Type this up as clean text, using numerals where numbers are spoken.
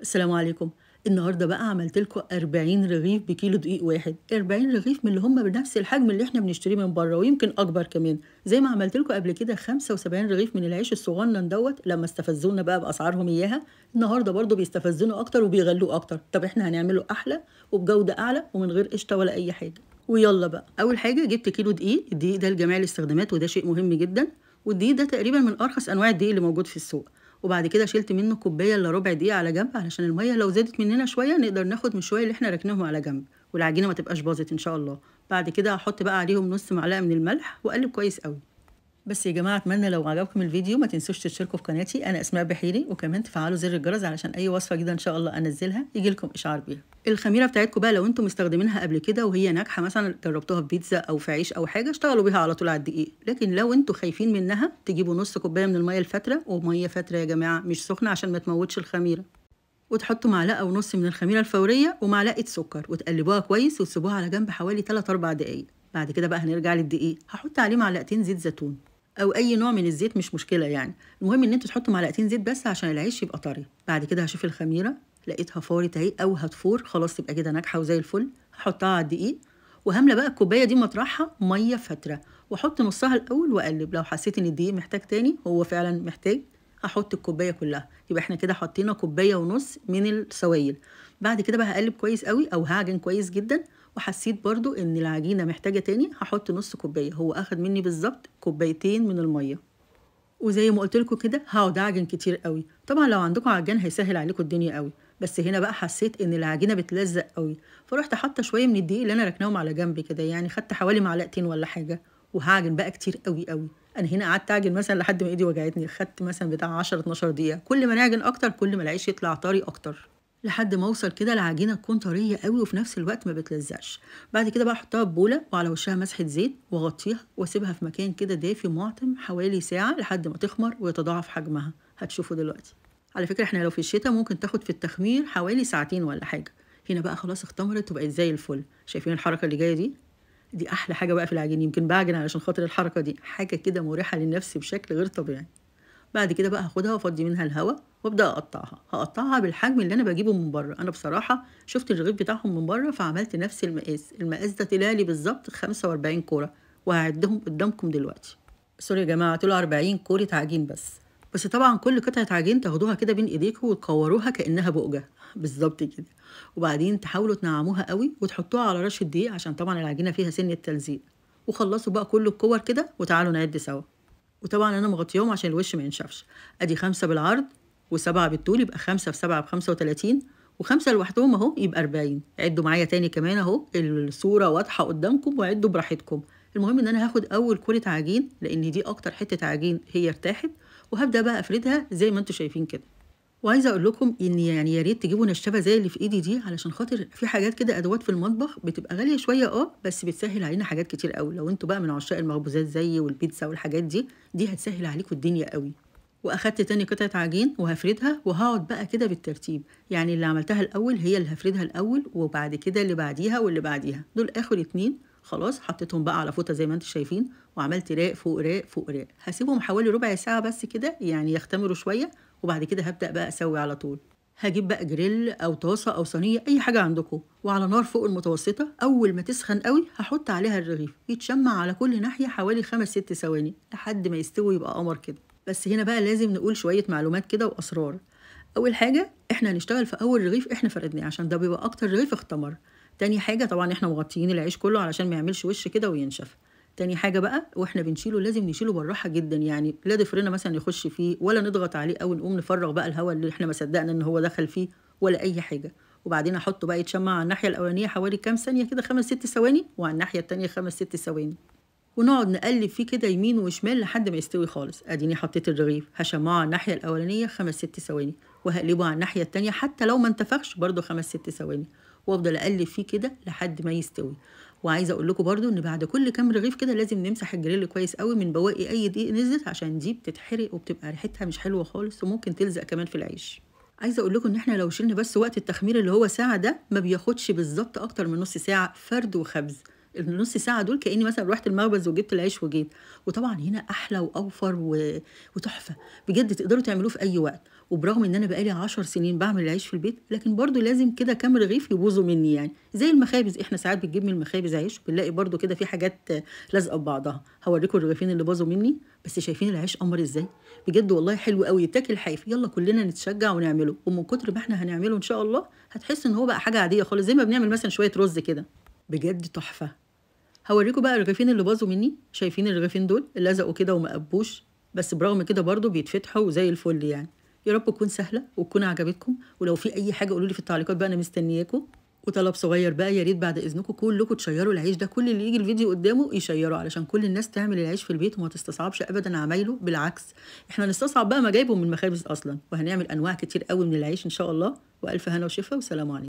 السلام عليكم. النهارده بقى عملت لكم 40 رغيف بكيلو دقيق واحد، 40 رغيف من اللي هم بنفس الحجم اللي احنا بنشتريه من بره ويمكن اكبر كمان، زي ما عملت لكم قبل كده 75 رغيف من العيش الصغنن دوت لما استفزونا بقى باسعارهم اياها. النهارده برضو بيستفزونا اكتر وبيغلوه اكتر. طب احنا هنعمله احلى وبجوده اعلى ومن غير قشطه ولا اي حاجة. ويلا بقى، اول حاجة جبت كيلو دقيق. الدقيق ده لجميع الاستخدامات وده شيء مهم جدا، والدقيق ده تقريبا من ارخص انواع الدقيق اللي موجود في السوق. وبعد كده شلت منه كوباية الا ربع دقيقة على جنب علشان المية لو زادت مننا شوية نقدر ناخد من شوية اللي احنا ركناهم على جنب والعجينه ما تبقاش باظت ان شاء الله. بعد كده هحط بقى عليهم نص معلقه من الملح واقلب كويس قوي. بس يا جماعة اتمنى لو عجبكم الفيديو ما تنسوش تشتركوا في قناتي، انا اسماء بحيري، وكمان تفعلوا زر الجرس علشان اي وصفه جديدة ان شاء الله انزلها يجي لكم اشعار بيها. الخميره بتاعتكم بقى لو انتم مستخدمينها قبل كده وهي ناجحة، مثلا جربتوها في بيتزا او في عيش او حاجة، اشتغلوا بيها على طول على الدقيق. لكن لو انتم خايفين منها تجيبوا نص كوباية من المية الفاتره، ومية فاتره يا جماعة مش سخنة عشان ما تموتش الخميره، وتحطوا معلقه ونص من الخميره الفورية ومعلقة سكر وتقلبوها كويس وتسيبوها على جنب حوالي 3-4 دقائق. بعد كده بقى هنرجع للدقيق. هحط عليه معلقتين زيت زيتون او اي نوع من الزيت مش مشكلة، يعني المهم ان انتوا تحطوا معلقتين زيت بس عشان العيش يبقى طري. بعد كده هشوف الخميره لقيتها فارت اهي او هتفور، خلاص تبقى كده ناجحة وزي الفل. هحطها على الدقيق وهملى بقى الكوباية دي مطرحها مية فاتره واحط نصها الاول واقلب. لو حسيت ان الدقيق محتاج تاني، هو فعلا محتاج، هحط الكوباية كلها. يبقى احنا كده حطينا كوباية ونص من السوائل. بعد كده بقى هقلب كويس قوي او هعجن كويس جدا، وحسيت برضو ان العجينة محتاجه تاني هحط نص كوباية. هو اخد مني بالظبط كوبايتين من المية. وزي ما قلت لكم كده هقعد اعجن كتير قوي. طبعا لو عندكم عجان هيسهل عليكم الدنيا قوي، بس هنا بقى حسيت ان العجينة بتلزق قوي، فرحت حاطه شوية من الدقيق اللي انا ركناهم على جنب كده، يعني خدت حوالي معلقتين ولا حاجة، وهعجن بقى كتير قوي قوي. انا هنا قعدت اعجن مثلا لحد ما ايدي وجعتني، خدت مثلا بتاع 10-12 دقيقة. كل ما نعجن اكتر كل ما العيش يطلع طري اكتر، لحد ما اوصل كده العجينة تكون طرية قوي وفي نفس الوقت ما بتلزقش. بعد كده بقى احطها في بوله وعلى وشها مسحه زيت واغطيها واسيبها في مكان كده دافي معتم حوالي ساعة لحد ما تخمر ويتضاعف حجمها. هتشوفوا دلوقتي. على فكرة احنا لو في الشتاء ممكن تاخد في التخمير حوالي ساعتين ولا حاجة. هنا بقى خلاص اختمرت وبقت زي الفل. شايفين الحركة اللي جاية دي؟ دي احلى حاجة بقى في العجين، يمكن بعجن علشان خاطر الحركة دي، حاجة كده مريحه للنفس بشكل غير طبيعي. بعد كده بقى هاخدها وافضي منها الهواء وابدا اقطعها. هقطعها بالحجم اللي انا بجيبه من بره. انا بصراحة شفت الرغيف بتاعهم من بره فعملت نفس المقاس. المقاس ده طلع لي بالظبط 45 كورة، وهعدهم قدامكم دلوقتي. sorry يا جماعة، طلعوا 40 كورة عجين بس طبعا كل قطعه عجين تاخدوها كده بين ايديكم وتكوروها كانها بقجه بالظبط كده، وبعدين تحاولوا تنعموها قوي وتحطوها على رشه دقيق عشان طبعا العجينة فيها سن التلزيق. وخلصوا بقى كل الكور كده وتعالوا نعد سوا. وطبعا انا مغطياهم عشان الوش ما ينشفش. ادي 5 بالعرض و7 بالطول، يبقى 5 في 7 ب35، و5 لوحدهم اهو يبقى 40. عدوا معايا تاني كمان اهو، الصورة واضحة قدامكم وعدوا براحتكم. المهم ان انا هاخد اول كره عجين لان دي اكتر حتة عجين هي ارتاحت، وهبدا بقى افردها زي ما انتم شايفين كده. وعايزه اقول لكم ان يعني يا ريت تجيبوا نشابه زي اللي في ايدي دي، علشان خاطر في حاجات كده ادوات في المطبخ بتبقى غالية شوية بس بتسهل علينا حاجات كتير قوي. لو انتوا بقى من عشاق المخبوزات زيي والبيتزا والحاجات دي، دي هتسهل عليكم الدنيا قوي. واخدت تاني قطعه عجين وهفردها، وهقعد بقى كده بالترتيب، يعني اللي عملتها الاول هي اللي هفردها الاول، وبعد كده اللي بعديها واللي بعديها. دول اخر 2 خلاص حطيتهم بقى على فوطه زي ما انتم شايفين، وعملت راق فوق راق فوق راق. هسيبهم حوالي ربع ساعة بس كده يعني يختمروا شوية، وبعد كده هبدأ بقى اسوي على طول. هجيب بقى جريل او طاسه او صينية اي حاجة عندكم، وعلى نار فوق المتوسطة. اول ما تسخن قوي هحط عليها الرغيف يتشمع على كل ناحية حوالي 5-6 ثواني لحد ما يستوي يبقى قمر كده. بس هنا بقى لازم نقول شوية معلومات كده واسرار. اول حاجة احنا هنشتغل في اول رغيف احنا فردناه عشان ده بيبقى اكتر رغيف اختمر. تاني حاجة طبعا احنا مغطيين العيش كله علشان ما يعملش وش كده وينشف. تاني حاجة بقى واحنا بنشيله لازم نشيله بالراحة جدا، يعني لا ضفرنا مثلا يخش فيه ولا نضغط عليه او نقوم نفرغ بقى الهواء اللي احنا ما صدقنا ان هو دخل فيه ولا اي حاجة. وبعدين احطه بقى يتشمع على الناحية الاولانية حوالي كام ثانية كده، 5-6 ثواني، وعلى الناحية الثانية 5-6 ثواني، ونقعد نقلب فيه كده يمين وشمال لحد ما يستوي خالص. اديني حطيت الرغيف، هشمعه على الناحية الاولانية 5-6 ثواني، وهقلبه على الناحية الثانية حتى لو ما انتفخش برده 5-6 ثواني، وافضل اقلب فيه كده لحد ما يستوي. وعايزه اقول لكم برده ان بعد كل كام رغيف كده لازم نمسح الجريل كويس قوي من بواقي اي دقيق نزلت، عشان دي بتتحرق وبتبقى ريحتها مش حلوة خالص وممكن تلزق كمان في العيش. عايزه اقول لكم ان احنا لو شلنا بس وقت التخمير اللي هو ساعة ده ما بياخدش بالظبط اكتر من نص ساعة فرد وخبز. النص ساعة دول كاني مثلا رحت المخبز وجبت العيش وجيت. وطبعا هنا احلى واوفر وتحفه بجد، تقدروا تعملوه في اي وقت. وبرغم ان انا بقالي 10 سنين بعمل العيش في البيت، لكن برضو لازم كده كام رغيف يبوظوا مني، يعني زي المخابز، احنا ساعات بنجيب من المخابز عيش وبنلاقي برضو كده في حاجات لازقه ببعضها. هوريكم الرغيفين اللي باظوا مني، بس شايفين العيش قمر ازاي؟ بجد والله حلو قوي، يتاكل حاف. يلا كلنا نتشجع ونعمله، ومن كتر ما احنا هنعمله ان شاء الله هتحس ان هو بقى حاجة عادية خالص، زي ما بنعمل مثلا شوية رز كده، بجد تحفة. هوريكم بقى الرغيفين اللي باظوا مني. شايفين الرغيفين دول لزقوا كده وما قبوش، بس برغم كده برضو بيتفتحوا زي الفل يعني. يا رب تكون سهلة وتكون عجبتكم، ولو في اي حاجة قولوا لي في التعليقات بقى، انا مستنياكم. وطلب صغير بقى، يا ريت بعد اذنكم كلكم تشيروا العيش ده، كل اللي يجي الفيديو قدامه يشيره، علشان كل الناس تعمل العيش في البيت وما تستصعبش ابدا عمايله. بالعكس احنا نستصعب بقى ما جايبه من المخابز اصلا. وهنعمل انواع كتير قوي من العيش ان شاء الله. والف هنا وشفا، وسلام عليكم.